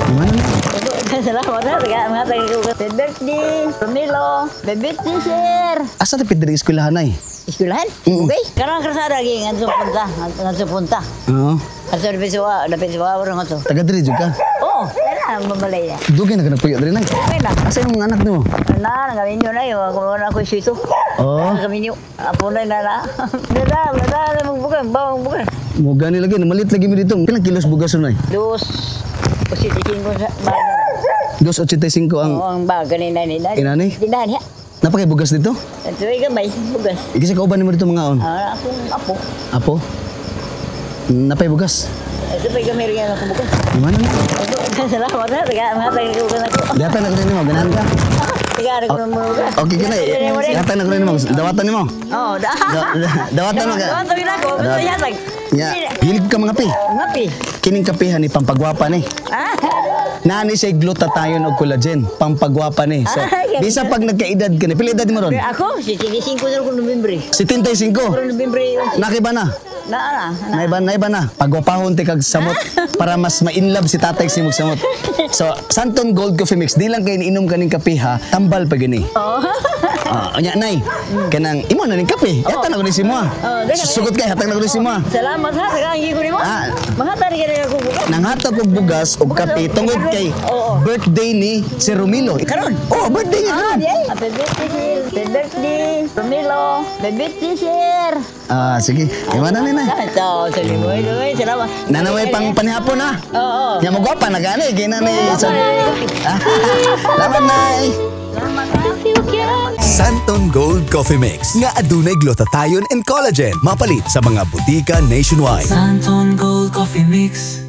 Ano na? Salamat ha. Mga taga ko. Happy birthday, Romilo. Happy birthday, sir. Asa ta pidiri eskwelahan ay? Eskwelahan? Okay. Karang krasada lagi ngadto punta, ngadto punta. Oo. Ngadto dapit sa dapit sa wa ngadto. Taga diri jud ka. Oh, na mabalay na. Dugay na ka nagpuyo diri, nay. Okay na. Asa yung mga anak nimo? Na, nagaminyo na yun. Ako na ako sito. Oo. Nagaminyo. Apo na na na. Dada, dada, magbukan, bawang bukan. Mo gani lagi namalit lagi mi dito. Pilang kilos bugas nay? 2.85 sa baga. 2.85 ang Oo, ang baga ni nani. Inani? Tindahan niya. Napakay bugas dito? Ito ay gamay, bugas. Ikisa kauban nimo dito mga on. Ah, akong apo. Apo. Napay bugas. Ito pa'y gamay rin ako bugas. Mana na? Salamat ha, taga mga taga ko na ko. Data na ko nimo ganahan ka. Taga ko ng bugas. Okay ka na. Data na ko nimo. Dawatan nimo. Oo, da. Dawatan mo ka. Dawatan ko na ko. Basta yatag. Nya, hilig ka mga pi. Ngapi. Kining kapihan ni pampagwapa ni. Ah. Nani siya glutathione og collagen, pampagwapa ni. So, Ah, ganun. bisa pag nagkaedad ka ni, pila edad mo ron? Ako, 75 na ko Nobyembre. 75. Pero Nobyembre, Nakiba na. na na. Na. Naiba, naiba na. Pagwapahon ti kag samot para mas ma-inlove si tatay si samot. So, Santon Gold Coffee Mix, di lang kay iniinom kaning kape ha, tambal pa gani. Oo. Ah, unya nay, kanang imo na ning kape. Yata na ko ni si mo. Oh, dali. Sugot kay hatag na ko ni si mo. Salamat ha, taga ang ko nimo. Ah. Mga tari ka na ako bugas. Nanghatag og bugas og kape tungod kay Oo. birthday ni si Romilo. Karon? Oh, birthday niya Ah, karon. di ay. Happy birthday, sir. Happy birthday, Romilo. Happy birthday, sir. Ah, sige. Iwan na ni nay. Ito, salamat. Salamat. Nanaway pang panihapon ha. Oo. Nya mo gwapa na gani kay na ni. Salamat, nay. Salamat ha. Santon Gold Coffee Mix nga adunay glutathione and collagen. Mapalit sa mga butika nationwide. Santon Gold Coffee Mix.